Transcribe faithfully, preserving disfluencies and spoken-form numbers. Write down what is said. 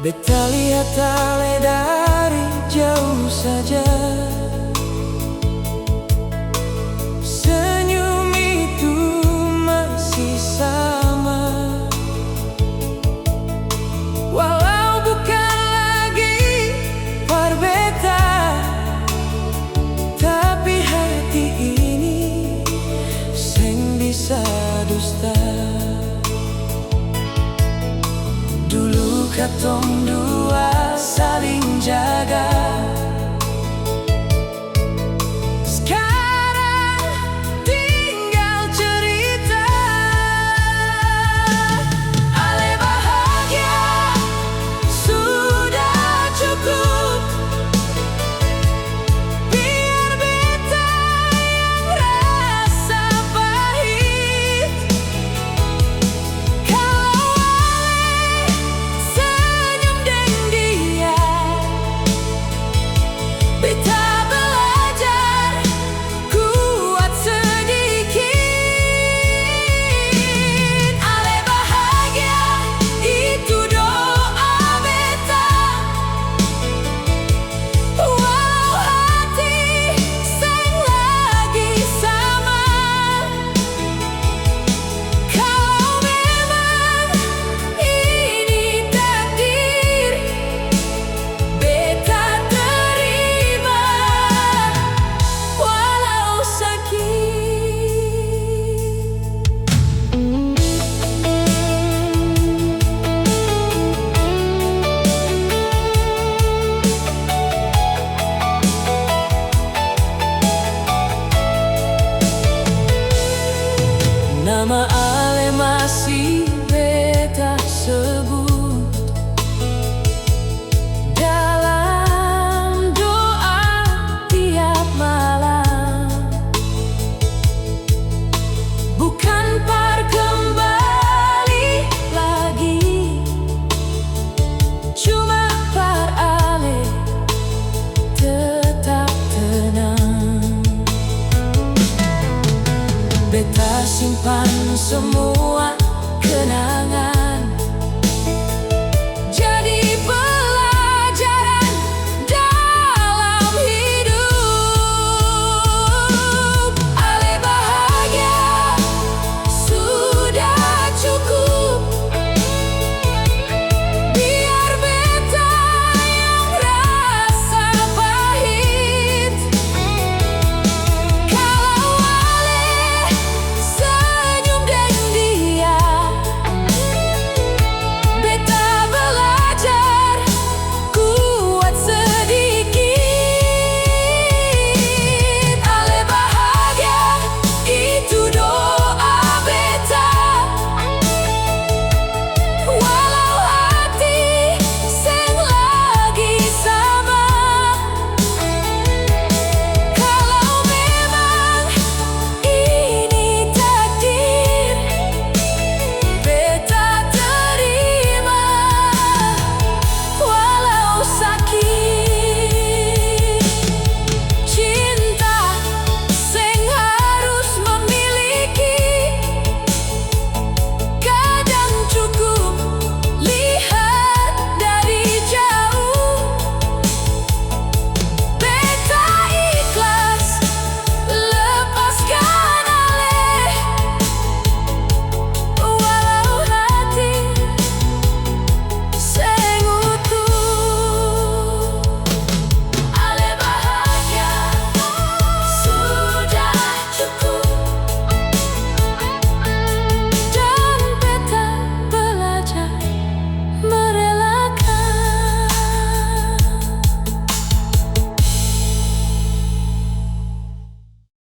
Beta lihat ale dari jauh saja, senyum itu masih sama. Walau bukan lagi par beta, tapi hati ini seng bisa dusta. Dulu katong dua saling jaga, skarang tinggal cerita. Ale bahagia sudah cukup, biar beta yang rasa pahit. Kalo ale senyum deng dia, beta belajar kuat sedikit. Ale bahagia itu doa beta. Walau hati seng lagi sama, kalo memang ini takdir, beta terima walau sakit. Nama ale masih beta sebut dalam doa tiap malam. Bukan par kembali lagi, cuma par ale tetap tenang. Beta simpan semua